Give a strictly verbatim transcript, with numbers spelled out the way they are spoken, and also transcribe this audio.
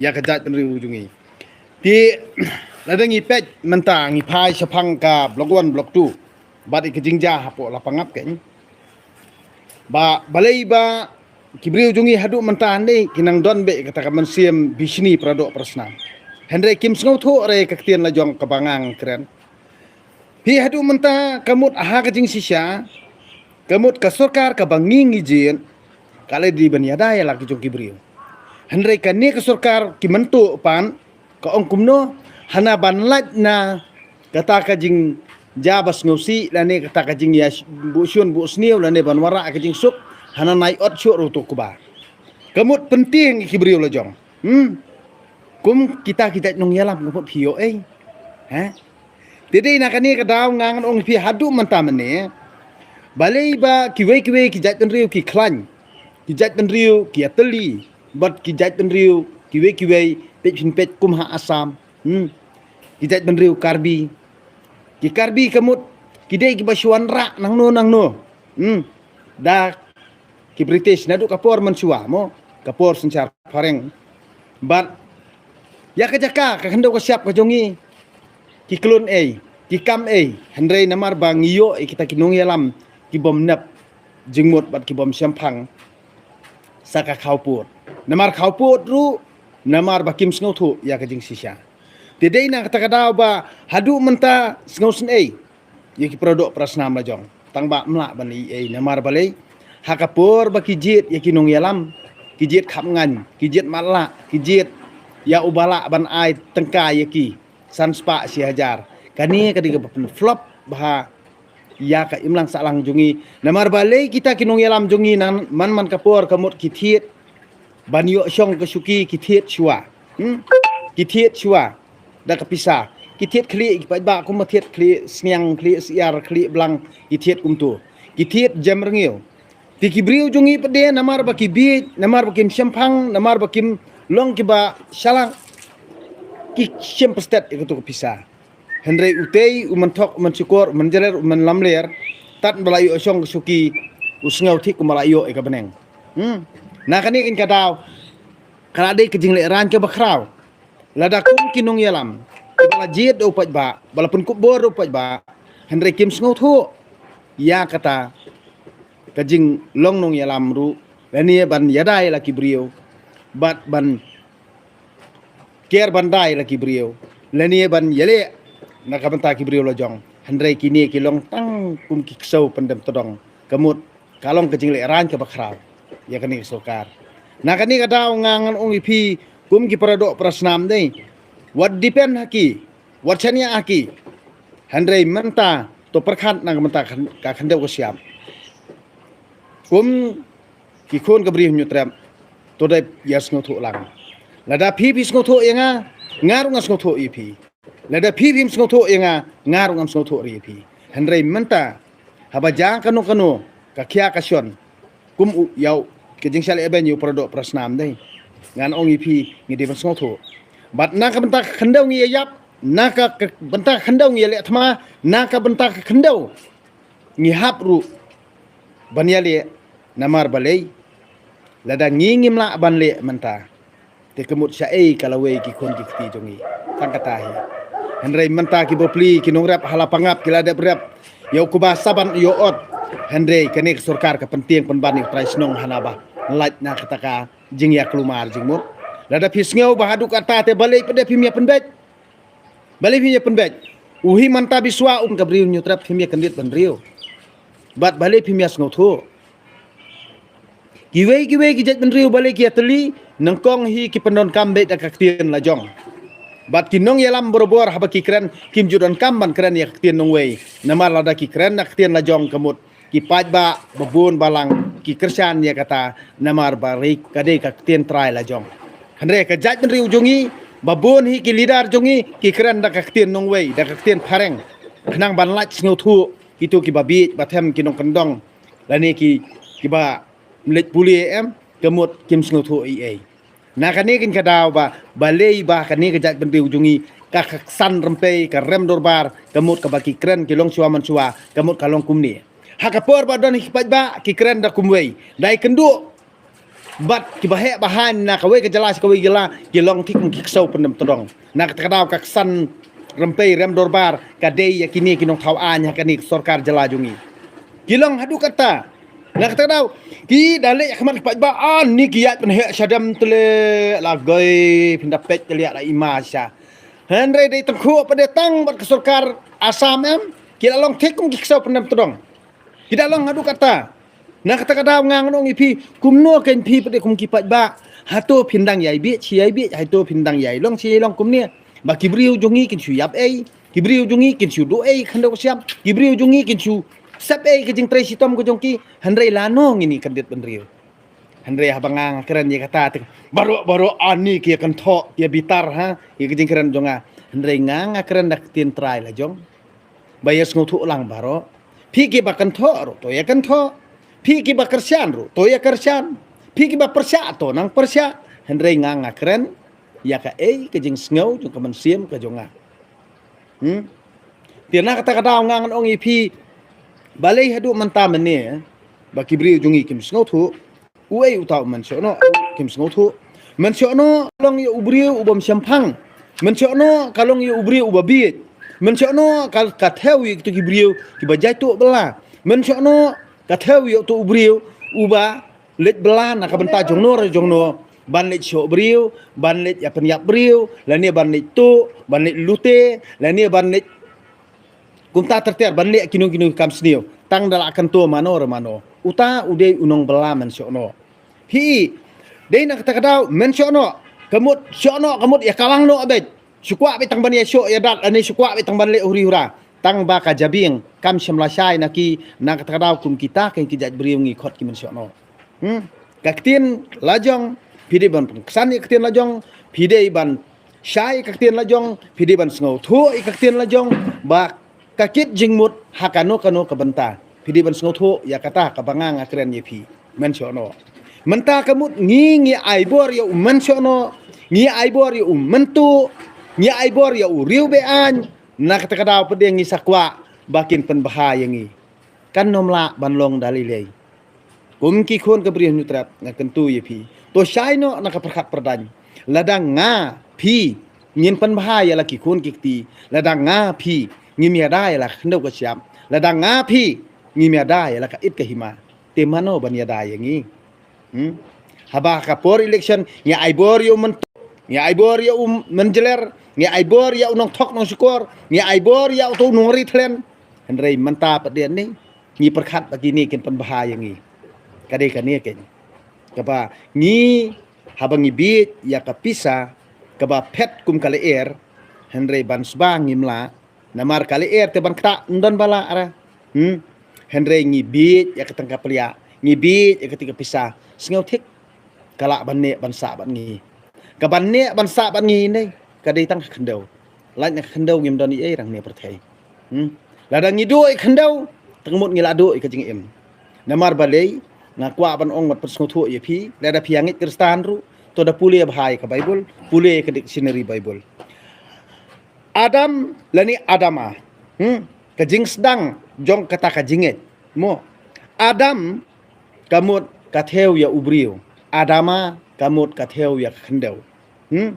ïa ka jaitbynriew jong ngi. Te lada ngi peit mynta ngi phai shaphang ka block one, block two bad ïa ka jingjia hapoh Lapangap kein. Ba balei ba ki briew jong ngi haduh mynta ne ki nang don beit kata ka mynsiem bishni paradoh parasnam. Hynrei kim sngewthuh re ka ktien la jong kaba nga kren. Phi haduh mynta ka mut ha ka jingshisha, ka mut ka sorkar kaba ngi ngi jied, ka la dei ban ïada ïa la ki jong ki briew. Hynrei kane ka sorkar ki mynta pat ka ong kumno, hana ban lait na kata ka jingjia ba sngewsih lane kata ka jingïa buh shun buh sniew lane ban wanrah ka jingsuk, hana nai ot shuh ruh tu kuba. Ka mut pyntieng ki briew la jong. Hmm. Kum kita ki jait nongïalam ka mut phi ïoh ei. Ha? Te dei na kane ka daw nga ngan ong phi haduh mynta mynne. Balei ba kiwei kiwei ki jaitbynriew ki khlaiñ, ki jaitbynriew ki ïatylli bad ki jaitbynriew kiwei kiwei, peit phin peit kum ha Assam. Hmm. Ki jaitbynriew Karbi. Ki Karbi ka mut ki dei kiba shu wanrah nangno nangno. Hmm. Da ki British naduh ka por mynshuwa mo, ka por synshar phareng. Bad ïa ka jaka ka khyndew ka shyiap ka jong ngi ki khlun ei, ki kam ei, hynrei namar ba ngi ïoh ïa kita ki nongïalam ki bym nep jingmut bad ki bym shemphang sa ka khawpud. Namar khawpud ruh namar ba kim sngewthuh ïa ka jingshisha. Te dei na kata ka daw ba haduh mynta sngewsynei ïa ki paradoh parasnam la jong. Tang ba ym lah ban ïoh ei namar balei, ha ka por ba ki jied ïa ki nongïalam, ki jied khapngan, ki jied matlah, ki jied ïa uba lah ban ai tyngka ïa ki san spah shi hajar. Kane ka dei kaba pynflop bha ïa ka imlang sahlang jong ngi. Namar balei kita ki nongïalam jong ngi na man man ka por ka mut ki thied ban ïoh shong ka shuki ki thied shuwa. Hmm? Ki thied shuwa da ka pisa. Ki thied khlieh ki paidbah kumba thied khlieh sniang, khlieh syiar, khlieh blang, ki thied kumto. Ki thied jem rngiew. Te ki briew jong ngi pat de namar ba ki bieit, namar ba kim shemphang, namar ba kim long kiba shalak, ki shem pyrshah ïa kato ka pisa. Hynrei utei u man thok, u man shukor, u man jaler, u man lamler, tad ba la ïoh shong ka shuki, u sngew thik kumba la ïoh ïa ka bneng. Hmm. Na kane ka daw ka la dei ka jinglehrain kaba khraw. Lada kum ki nongïalam ba la jied da u paidbah, ba la pynkup bor da u paidbah, hynrei kim sngewthuh ïa kata ka jinglong nongïalam ruh, lane ban ïada ïa la ki briew bad ban ker ban da ïa la ki briew, lane ban ïaleh na ka bynta ki briew la jong. Hynrei kine ki long tang kum ki ksew pyndem tdong. Ka mut ka long ka jinglehrain kaba khraw ïa kane ka sorkar. Na kane ka daw nga ngan ong ïa phi kum ki paradoh parasnam dei, wat depend ha ki, wat shaniah ha ki. Hynrei mynta to pyrkhat na ka bynta ka khyndew ka shyiap. Kum ki khun ka Bri Hynñiewtrep, to dei ïa sngewthuh lang. Lada phi phi sngewthuh ïa nga, nga ruh ngan sngewthuh ïa phi. Lada phi phim sngewthuh ïa nga, nga ruh ngan sngewthuh ïa phi. Hynrei mynta haba jia kano kano ka khia ka shon, kum u ïa u ka jingshah lehbeiñ ïa u paradoh parasnam dei, ngan ong ïa phi ngi dei ban sngewthuh. Bad na ka bynta ka khyndew ngi ïa ïap, na ka bynta ka khyndew ngi ïa leh thma, na ka bynta ka khyndew ngi hap ruh ban ïaleh. Namar balei? Lada ngi ngim lah ban leh mynta, te ka mut shaei ka lawei ki khun ki kti jong ngi? Tang kata hi. Hynrei mynta ki bapli ki nongrep ha Lapangap ki la dep rep ïa u kba saban ïa u ot. Hynrei kane ka sorkar ka pyntieng pynban ïa u trai shnong hana ba lait na kata ka jingïaklumar jingmut. Lada phi sngew ba haduh kata te balei pat de phim ïa pynbeit? Balei phim ïa pynbeit? U hi mynta biswa um ka Bri Hynñiewtrep phim ïa kyndit bynriew. Bad balei phim ïa sngewthuh? Kiwei kiwei ki jait bynriew balei ki ïatylli, nyngkong hi ki pyndonkam beit da ka ktien la jong. Bad ki nongïalam barabor haba ki kren kim ju donkam ban kren ïa ka ktien nongwei. Namar lada ki kren da ka ktien la jong ka mut ki paidbah babun balang ki kyrshan ïa kata, namar ba ri ka dei ka ktien trai la jong. Hynrei ka jait bynriew jong ngi, babun hi ki leader jong ngi ki kren da ka ktien nongwei, da ka ktien phareng, khnang ban lait sngewthuh kito kiba bieit ba them ki nongkyndong lane ki kiba mleit pule em, ka mut kim sngewthuh ei ei. Na kane ka daw ba balei ba kane ka jait bynriew jong ngi ka ksan rympei, ka rem dorbar, ka mut kaba ki kren ki long shuwa man shuwa, ka mut ka long kumne. Ha ka por ba don hi ki paidbah ki kren da kumwei, da ïakynduh bad kiba heh ba haiñ na kawei ka jylla sha kawei ka jylla ki long thik kum ki ksew pyndem tdong. Na kata ka daw ka ksan rympei rem dorbar ka dei ïa kine ki nongthaw aiñ ha kane ka sorkar jylla jong ngi. Ki long haduh katta. Na kata ka daw ki da leh ha khmat ki paidbah, ani ki ïaid pynheh shadem, te leh la goi phin da peit, te leh la ima sha. Hynrei dei tang khuh pat de tang bad ka sorkar Assam em, ki la long thik kum ki ksew pyndem tdong. Ki da long haduh katta. Na kata ka daw nga ngan ong ïa phi, kumno kein phi pat de kum ki paidbah? Hato phin dang ïai bieit shi ïai bieit, hato phin dang ïai long shi ïai long kumne? Ba ki briew jong ngi kin shu ïap ei, ki briew jong ngi kin shu duh ei khyndew ka shyiap, ki briew jong ngi kin shu sep ei ka jingtrei shitom ka jong ki. Hynrei lano ngin ïa kyndit bynriew? Hynrei haba nga nga kren ïa kata te baroh baroh ani ki ïa kynthoh, ki ïa bitar ha ïa ka jingkren jong nga. Hynrei nga nga kren da ka ktien trai la jong. Ba ïa sngewthuh lang baroh. Phi kiba kynthoh ruh to ïa kynthoh. Phi kiba kyrshan ruh to ïa kyrshan. Phi kiba pyrshah to nang pyrshah. Hynrei nga nga kren ïa kaei ka jingsngew jong ka mynsiem ka jong nga. Hmm? Te na kata ka daw nga ngan ong ïa phi, balei haduh mynta mynne ba ki briew jong ngi kim sngewthuh? Uei uta u Mynshohnoh kim sngewthuh? Mynshohnoh ka long ïa u briew u bym shemphang. Mynshohnoh ka long ïa u briew uba bieit. Mynshohnoh ka, ka thew ïa kito ki briew kiba jait tuh bylla. Mynshohnoh ka thew ïa uto u briew uba leit bylla na ka bynta jongno re jongno, ban leit shoh briew, ban leit ïa pynïap briew, lane ban leit tuh, ban leit lute, lane ban leit kumta ter ter, ban leh kino kino kam sniew. Tang da la kyntu mano re mano. Uta u dei u nongbylla Mynshohnoh. Phi i, dei na kata ka daw Mynshohnoh ka mut, shohnoh ka mut ïa kawang noh beit. Shu kwah beit tang ban ïa shoh ïa dat, lane shu kwah beit tang ban leh huri hura. Tang ba ka jabieng kam shym la shai na ki, na kata ka daw kum kita kein ki jait briew ngi khot ki Mynshohnoh. Hmm? Ka ktien la jong, phi dei ban pynksan ïa ka ktien la jong, phi dei ban shai ïa ka ktien la jong, phi dei ban sngewthuh ïa ka ktien la jong, ba ka kit jingmut ha kano kano ka bynta. Phi dei ban sngewthuh ïa kata kaba nga nga kren ïa phi. Mynshohnoh. Mynta ka mut ngi ngi ai bor ïa u Mynshohnoh, ngi ai bor ïa u Mynthuh, ngi ai bor ïa u Riewbeiñ, na kata ka daw pat de ngi sa kwah ba kin pynbha ïa ngi. Kan ym lah ban long da lei lei. Kum ki khun ka Bri Hynñiewtrep nga kyntu ïa phi, to shai noh na ka pyrkhat pyrdaiñ. Lada nga phi ngin pynbha ïa la ki khun ki kti, lada nga phi ngim ïada ïa la ka khyndew ka shyiap, lada nga phi ngim ïada ïa la ka it ka hima, te mano ban ïada ïa ngi? Hmm? Haba ka por election ngi ai bor ïa u Mynthuh, ngi ai bor ïa u Mynjler, ngi ai bor ïa u Nongthok Nongshukor, ngi ai bor ïa uto u Nongri Thlen. Hynrei mynta pat de ne ngi pyrkhat ba kine kin pynbha ïa ngi. Ka dei kane kein kaba ngi, haba ngi bieit ïa ka pisa kaba phet kum ka lyer, hynrei ban sba ngim lah. Namar ka lyer te ban ktah ym don ba lah ra. Hmm? Hynrei ngi bieit ïa ka tyngka pliah, ngi bieit ïa ka tyngka pisa. Sngewthik ka lah ban neh ban sah bad ngi. Ka ban neh ban sah bad ngi ne ka dei tang ka khyndew. Lait na ka khyndew ngim don ei ei rang ne pyrthei. Hmm? Lada ngi duh ïa ka khyndew, tang mut ngi la duh ïa ka jingim. Namar balei, nga kwah ban ong bad pynsngewthuh ïa phi, lada phi ïa ngeit Khristan ruh, to da pule bha ïa ka Baibl, pule ïa ka dictionary Baibl. Adam lane Adama. Hmm? Ka jingsdang jong kata ka jingngeit. Mo. Adam ka mut ka thew ïa u briew. Adama ka mut ka thew ïa ka khyndew. Hmm?